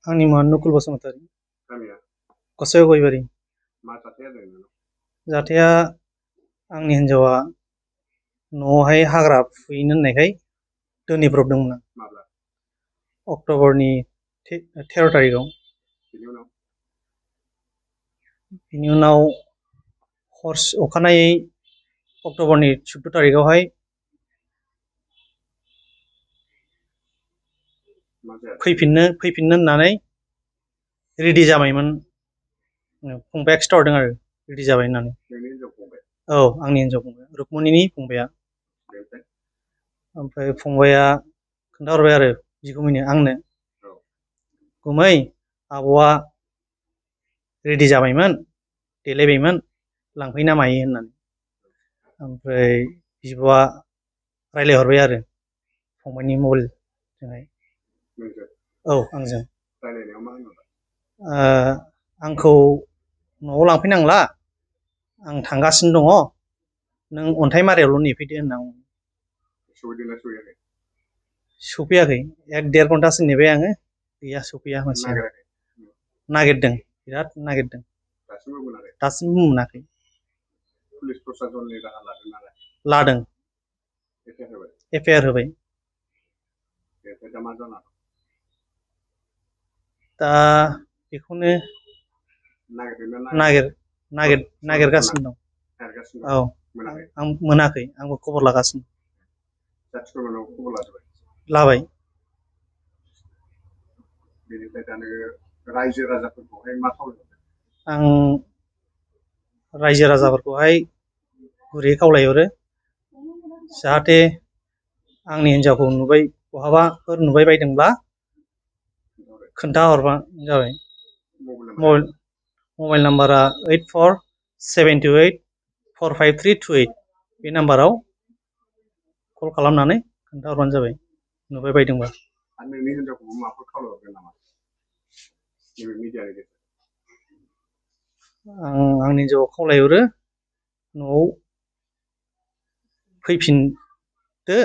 आंनि मुङा नकुल बसुमतारी। गामिया गसाइगाव गयबारि। मा जाथाया जादों नोंनाव? जाथाया आंनि हिन्जावा न'आवहाय हाग्रा फुहैनो होननायखाय दोनहैब्रबदोंमोन आं माब्ला? अक्ट'बरनि 13 तारिखआव। बिनि उनाव अखानायै अक्ट'बरनि 14 तारिखआवहाय मा जाया? फैफिननो होननानै रेडि जाबायमोन। फंबाया खिन्थाहरदों आरो रेडि जाबाय होननानै। नोंनि हिनजाव फंबाय? औ आंनि हिन्जाव फंबाय, रुक्मनिनि फंबाया। बेनिफ्राय? ओमफ्राय फंबाया खोन्थाहरबाय आरो बिगुमैनो आंनो, गुमै आब'आ रेडि जाबायमोन, देलायबायमोन, लांफैना मायो होननानै। ओमफ्राय बिब'आ रायज्लायहरबाय आरो फंबायनि मबाइलजोंहाय। नोंजों? औ आंजों। रायज्लायनायाव मा होनहरदों? आंखौ न'आव लांफैनांला, आं थांगासिनो दङ, नों अन्थाइमारायावल' नेफैदो होनना बुंदों। सहैदोंना सहैयाखै? सफैयाखै। 1-1.5 घन्टासो नेबाय आङो, गैया सफैया मानसिया। नागिराखै? नागिरदों, बिराद नागिरदों, दासिमबो मोनाखै? दासिमबो मोनाखै। पुलिस प्रसासननि राहा लादों ना लायाखै? लादों। एफआइआर होबाय? एफआइआर होबाय। बेनिफ्राय दा मा जाना दं? दा बेखौनो नागिरदोंना नागिरगासिनो दं। नागिरगासिनो औ, दं? मोनाखै? आं मोनाखै, आंबो खबर लागासिनो। जाथि खुरमानाव खबर लाजोबबाय? लाबाय। बेनिफ्राय दा नोङो रायजो राजाफोरखौहाय मा खावलायहरदों? आं रायजो राजाफोरखौहाय गुरैयै खावलायहरो, जाहाथे आंनि हिन्जावखौ बहाबाफोर नुबाय बायदोंब्ला खोन्थाहरबानो जाबाय। मबाइल नाम्बारा 8472845328। बे नाम्बाराव कल खालामनानै खोन्थाहरबानो जाबाय नुबाय बायदोंबा। आरो नोंनि हिन्जावखौबो माबाफोर खावलायहरगोन नामा नैबे मिडियानि गेजेरजों? आंनि हिन्जावखौ खावलायहरो, न'आव फैफिनदो,